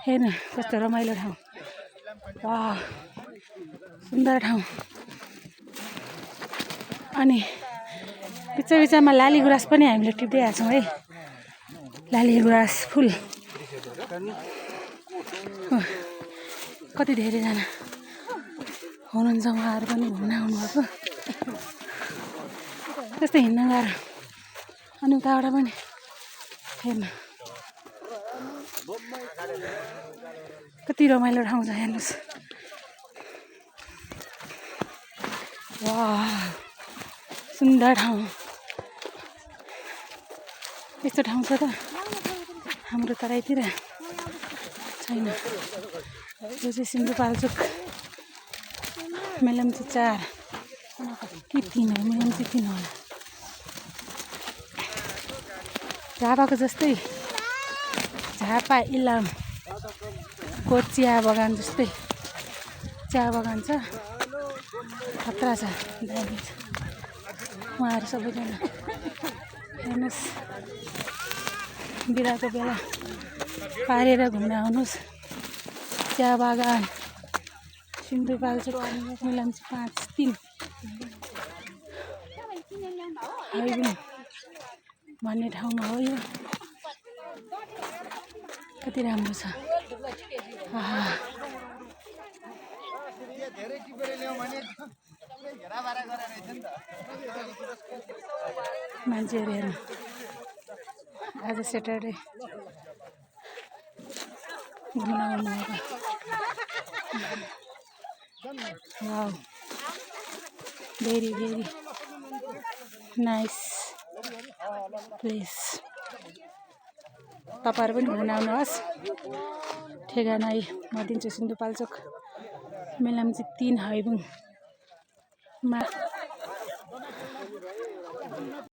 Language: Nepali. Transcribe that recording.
हेर्न कस्तो रमाइलो ठाउँ। वाह सुन्दर ठाउँ। अनि बिचमा लाली गुराँस पनि हामीले टिप्दै छौँ है। लाली गुराँस फुल कति धेरैजना हुनुहुन्छ, उहाँहरू पनि घुम्न आउनुभएको। त्यस्तै हिँड्न गाह्रो। अनि उताबाट पनि हेर्न कति रमाइलो ठाउँ छ हेर्नुहोस्। वाह सुन्दर ठाउँ। यस्तो ठाउँ छ त हाम्रो तराईतिर छैन। यो चाहिँ सिन्धुपाल्चोक मेलम्ची 4 कि 3 हो, मेलम्ची 3 होला। झापाको जस्तै झापा इलामको चिया बगान जस्तै चिया बगान छ। खतरा छ, दामी छ। उहाँहरू सबैजना हेर्नुहोस् बिदाको बेला पारेर घुम्न आउनुहोस्। चिया बगान सिन्धुपाल्चोक मेलम्ची 5-3 हाइवे भन्ने ठाउँमा हो यो। कति राम्रो छ। मान्छेहरू हेर्नु आज स्याटरडे घुम्न आउनुभएको। Wow very very nice place. तपाईँहरू पनि घुम्न आउनुहोस्। ठेगाना म दिन्छु सिन्धुपाल्चोक मेलम्ची 3 हाइबुङमा।